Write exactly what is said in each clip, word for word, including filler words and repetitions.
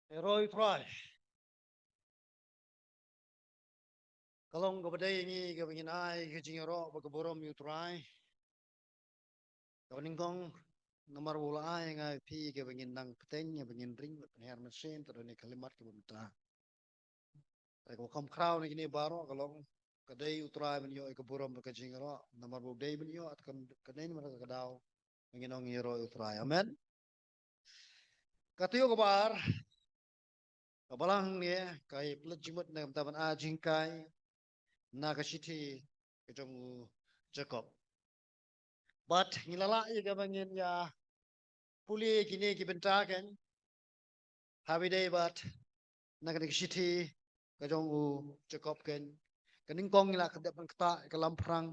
Ïaroh ïa u Trai. Ka long kaba dei ïa ngi kaba ngin ai ka jingïaroh bad ka burom ïa u Trai. Kaba nyngkong, namar ba u la ai ïa nga ïa phi kaba ngin nang bteng, kaba ngin ring bad pynhiar mynsiem, tad haduh kane ka khyllipmat kaba mynta. Te kaba kham khraw na kine baroh ka long, ka dei u Trai ban ïoh ïa ka burom bad ka jingïaroh, namar ba u dei ban ïoh, te kan, ka dei namar kata ka daw ba ngin ong ïaroh ïa u Trai. Amen. Ka taïew kaba ar, ka balang ne, ka ïa pynleit jingmut na ka bynta ban ai jinghikai na ka shithi ka jong u Jakob. Bad ngi la lah ïa kaba ngin ïa pule kine ki bynta kein, ha ba ïadei bad na kane ka shithi ka jong u Jakob kein. Ka nyngkong ngi la kyndit ban ktah ïa ka lamphrang,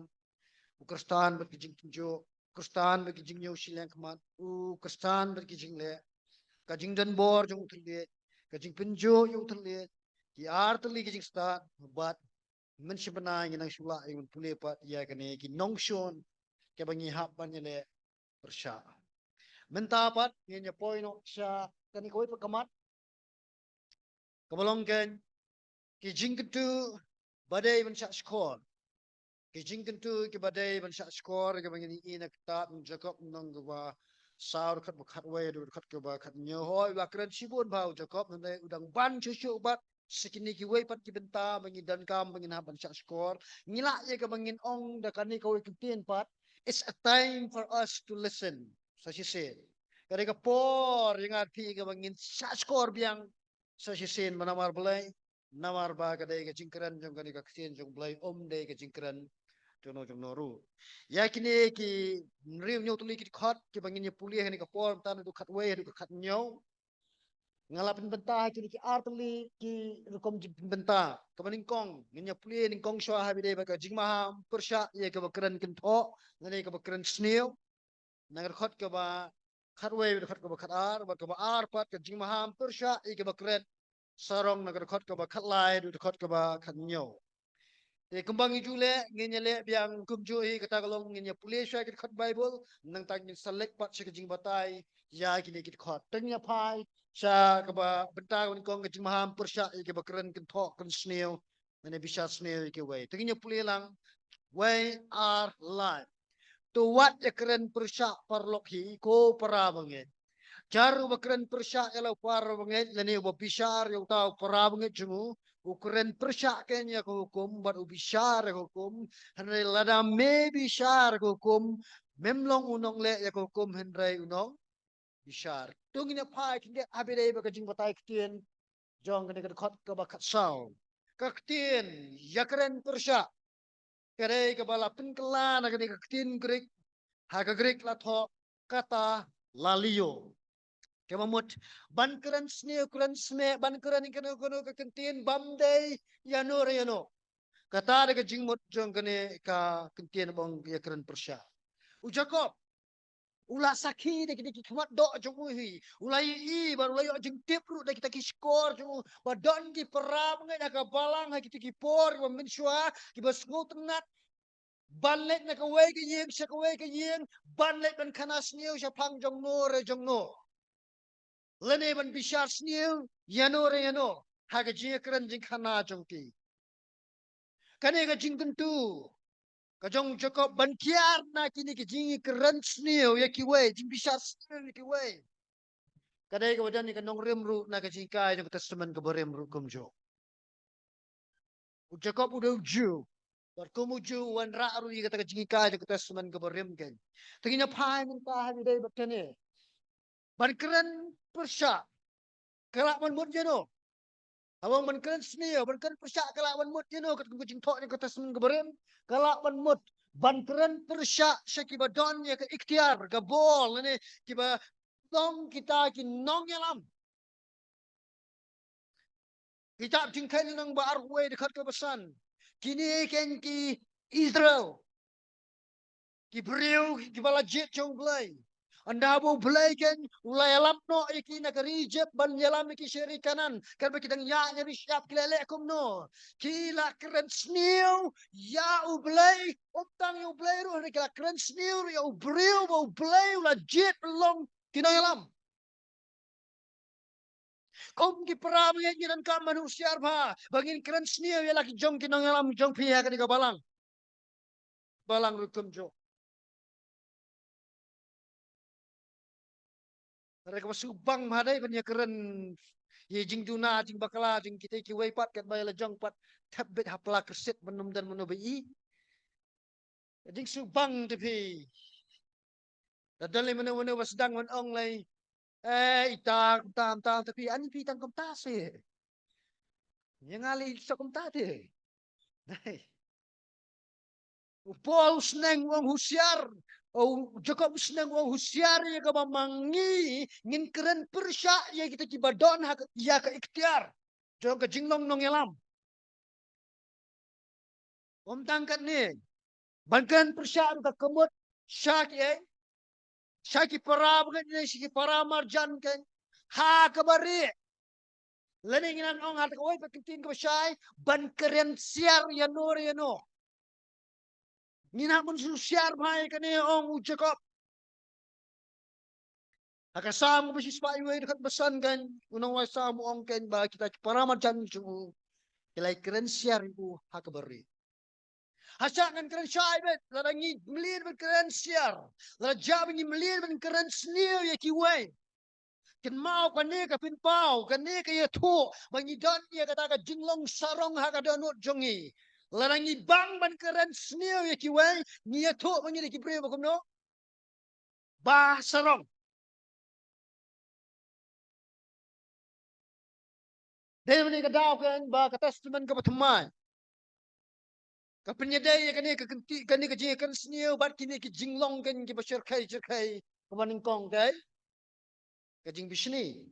u Khristan bad ki jingtynjuh, u Khristan bad ki jingñiew shiliang khmat, u Khristan bad ki jingleh, ka jingdon bor jong u thylliej, ka jingpynjuh ïa u thylliej, ki ar tylli ki jingstad, bad mynshem bnai ngin nang shu lah ïa ban pule pat ïa kine ki nongshun kiba ngi hap ban ïaleh pyrshah. Mynta pat ngin ïa poi noh sha kane kawei pat ka mat, kaba long kein ki jingkyntu ba dei ban shah shkor. Ki jingkyntu kiba dei ban shah shkor, kiba ngin ïohi na ka kitab u Jakob lynnong kaba saw, dkhot ba khatwei haduh dkhot kaba khathynñiew. Hooid, u la kren shibun bha u Jakob, hynrei u dang ban shuh shuh bad sa kine kiwei pat ki bynta ba ngi donkam ba ngin hap ban shah shkor. Ngi lah ïa kaba ngin ong da kane kawei ka ktien pat, it's a time for us to listen. Sa shisien, ka dei ka por ïa nga bad phi kaba ngin shah shkor biang sa shisien. Namar balei? Namar ba ka dei ka jingkren jong kane ka ktien jong u Blei, ym dei ka jingkren jongno jongno ruh. Ïa kine ki hynriew hynñiew tylli ki dkhot kiba ngin ïa pule ha kane ka por, mynta naduh khatwei haduh ka khathynñiew, nga la pynbynta ha kine ki ar tylli ki rukom jingpynbynta. Kaba nyngkong, ngin ïa pule nyngkong shuwa ha ba ïadei bad ka jingmaham pyrshah ïa kaba kren kynthoh lane kaba kren sniew. Na ka dkhot kaba khatwei, dkhot kaba khatar, bad kaba ar pat ka jingmaham pyrshah ïa kaba kren sarong, na ka dkhot kaba khatlai haduh dkhot kaba khathynñiew. Te kumba ngi ju leh, ngin ïa leh biang kumjuh hi, kata ka long ngin ïa pule shuwa ki dkhot Baibl, nangta ngin sa leit pat sha ka jingbatai ïa kine ki dkhot. Te ngin ïa phai sha kaba bynta kaba nyngkong, ka jingmaham pyrshah ïa kaba kren kynthoh, kren sniew, lane bishar sniew ïa kiwei. Te ngin ïa pule lang wei, ar, lai. To wat ïa kren pyrshah paralok hi, ko para bangeit. Jar uba kren pyrshah ïa la u para bangeit lane uba bishar ïa uta u para bangeit jong u, u kren pyrshah kein ïa ka hukum, bad u bishar ïa ka hukum. Hynrei lada me bishar ïa ka hukum, mem long u nongleh ïa ka hukum, hynrei u nong bishar. To ngin ïa phai khyndiat ha ba ïadei bad ka jingbatai ktien jong kane ka dkhot kaba khatsaw. Ka ktien ïa kren pyrshah, ka dei kaba la pynkylla na kane ka ktien Grik, ha ka Grik la thoh kata lalio. Kaba mut ban kren sniew, kren smeh, ban kren kano kano ka kyntien bym dei ïano re ïano. Kata dei ka jingmut jong kane ka kyntien ba ong ïa kren pyrshah. U Jakob u la sakhi da kita ki khmat doh jong u hi. U la ïohi bad u la ïoh jingtip ruh da kita ki shkor jong u ba don ki para bangeit ha ka balang ha kito ki por kiba mynshuwa, kiba sngewtynnat ban leit na kawei ka ïing sha kawei ka ïing, ban leit ban khana sniew shaphang jongno re jongno, lane ban bishar sniew ïano re ïano ha ka jingkren jingkhana jong ki. Kane ka jingkyntu ka jong u Jakob ban kiar na kine ki jingkren sniew ïa kiwei, jingbishar sniew ïa kiwei, ka dei kaba don ïa ka nongrim ruh na ka jinghikai jong ka Testament kaba rim ruh kumjuh. U Jakob u dei u Jiw, bad kum u Jiw u wanrah ruh ïa kata ka jinghikai jong ka Testament kaba rim kein. Te ngin ïa phai mynta ha ba ïadei bad kane. Ban kren pyrshah ka lah ban mut ïano? Haba ong ban kren sniew, ban kren pyrshah ka lah ban mut ïano katkum ka jingthoh jong ka Testament kaba rim? Ka lah ban mut ban kren pyrshah sha kiba don ïa ka iktiar, ka bor, lane kiba long kita ki nongïalam. Kitab Jingkheiñ lynnong ba arphew wei dkhot kaba san. Kine kein ki Israel, ki briew kiba la jied jong u Blei. Ynda ba u Blei kein u la ïalam noh ïa ki na ka ri Ijipt ban ïalam ïa ki sha ri Kanaan, katba ki dang ïaid ha ri shyiap ki la leh kumno? Ki la kren sniew ïa u Blei, ym tang ïa u Blei ruh, hynrei ki la kren sniew ruh ïa u briew ba u Blei u la jied ban long ki nongïalam. Kum ki para bangeit ngi donkam ban husiar bha ba ngin kren sniew ïa la ki jong ki nongïalam jong phi ha kane ka balang. Balang rukom jong. Hynrei kaba sngewbang bha dei ban ïa kren ïa jingduna jingbakla jong kita kiwei pat katba ïa la jong pat thep beit ha pla kyrsiet ban ym don mano ba i. Ka jingsngewbang te phi. Da don lei mano mano ba sdang ban ong lei. Eh, ita kumta kumta te phi, ani phi tang kumta se. Ïa nga lei sa kumta te. Dei. U Paul u sneng u ong husiar. U Jakob u sneng u ong husiar ïa kaba ma ngi ngin kren pyrshah ïa kita kiba don ha ka, ïa ka iktiar jong ka jinglong nongïalam. Ym tang katne, ban kren pyrshah ruh ka kamut sha ki ei, sha ki para bangeit ne sha ki para marjan kein ha kaba rieh. Lane ngi nang ong ha kawei pat ka ktien kaba shai, ban kren siar ïano re ïano. Ngi nang ban shu siar bha ïa kane, ong u Jakob. Ha ka Salm kaba shispah wei dkhot ba san kein, u nongwai Salm u ong kein ba kita ki para marjan jong u ki la kren siar ïa u ha kaba rieh. Hashah ngan kren shai beit, lada ngi mlien ban kren siar, lada jia ba ngi mlien ban kren sniew ïa kiwei. Kynmaw kane ka pynpaw, kane ka ïathuh ba ngi don ïa kata ka jinglong sarong ha ka dohnud jong ngi. Lada ngi bang ban kren sniew ïa kiwei, ngi ïathuh ba ngi dei ki briew ba kumno? Ba sarong. Dei mane ka daw kein ba ka Testament kaba thymmai ka pynïadei ïa kane ka kynti, kane ka jingkren sniew bad kine ki jinglong kein kiba shyrkhei shyrkhei, kaba nyngkong dei ka jingbishni,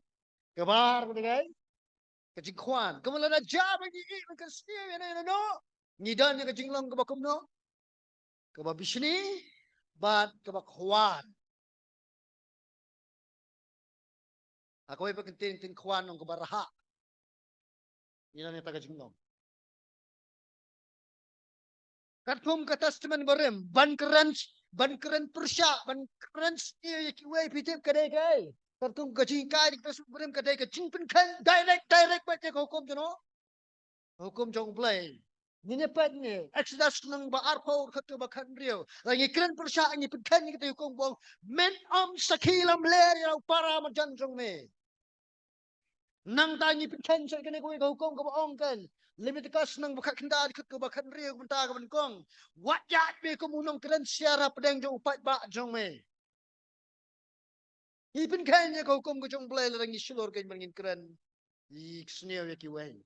kaba ar ka dei ka jingkhwan. Kaba lada jia ba ngi ïeit ban kren sniew ïa no ïa no, ngi don ïa ka jinglong kaba kumno? Kaba bishni bad kaba khwan. Ha kawei pat ka ktien, ktien khwan ong kaba rhah. Ngi don ïa kata ka jinglong. Katkum ka Testament Barim, ban kren, ban kren pyrshah, ban kren sniew ïa kiwei, phi tip ka dei kaei? Katkum ka jinghikai ka Testament Barim ka dei ka jingpynkheiñ direct, direct beit ïa ka hukum jong no? Hukum jong U Blei. Ngi ne peit ne Exodus lynnong ba arphew dkhot kaba khathynriew. Lada ngi kren pyrshah ngi pynkheiñ ïa kita ki hukum ba ong, men ym sakhi lamler ïa u para marjan jong me. Nangta ngi pynkheiñ sha kane kawei ka hukum kaba ong kein, Leviticus lynnong ba khatkhyndai dkhot kaba khathynriew, ka bynta kaba nyngkong. Wat ïaid me kum u nongkren siar hapdeng jong u paidbah jong me. Ngi pynkheiñ ïa ka hukum ka jong U Blei lada ngi shlur kein ban ngin kren ïa sniew ïa kiwei.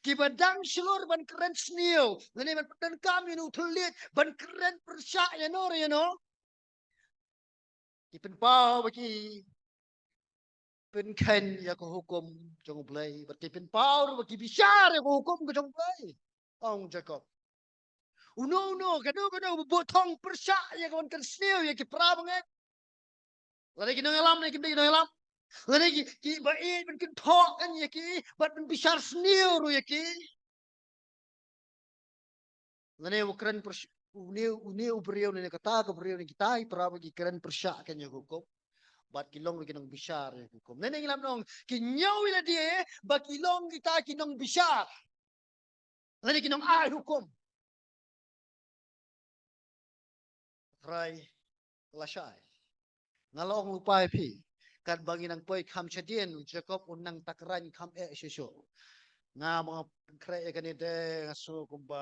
Kiba dang shlur ban kren sniew lane ban pyndonkam ïa u thylliej ban kren pyrshah ïa no re ïa no, ki pynpaw ba ki pynkheiñ ïa ka hukum jong U Blei bad ki pynpaw ruh ba ki bishar ïa ka hukum ka jong U Blei, ong Jakob. Uno uno, kano kano ba buh thong pyrshah ïa ka ban kren sniew ïa ki para bangeit, lane ki nongïalam ne kim dei ki nongïalam, lane ki, kiba ïeit ban kynthoh kan ïa ki bad ban bishar sniew ruh ïa ki. Lane u kren pyrsh-, une, une u briew ne kata ka briew ne kita ki para ba ki kren pyrshah kan ïa ka hukum bad ki long ruh ki nongbishar ïa ka hukum. Lane ngi lah ban ong ki ñiew ïa lade ba ki long kita ki nongbishar lane ki nongai hukum. Trai lashai. Nga la ong lypa ïa phi, katba ngi nang poi kham shadien, u Jakob u nang tak rang kham eh shisha. Nga ma nga pynkhreh ïa kane de, nga sngew kumba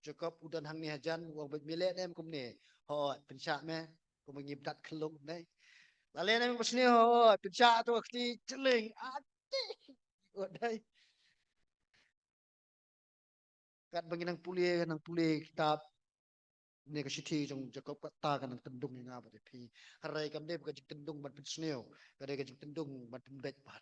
Jakob u don hangne hajan, u ong bad me leh ne em kumne. Hooid, pynshah me, kumba ngi bad khlung ne. La leh ne em kumne, hooid, pynshah to ka kti chling. Ati. Hooid dei. Katba ngi nang pule, nang pule kitab ne ka shithi jong Jakob, kata ka nang tyndung ïa nga bad ïa phi. Hynrei kam dei ka jingtyndung ban pynsniew, ka dei ka jingtyndung ban pynbeit bad.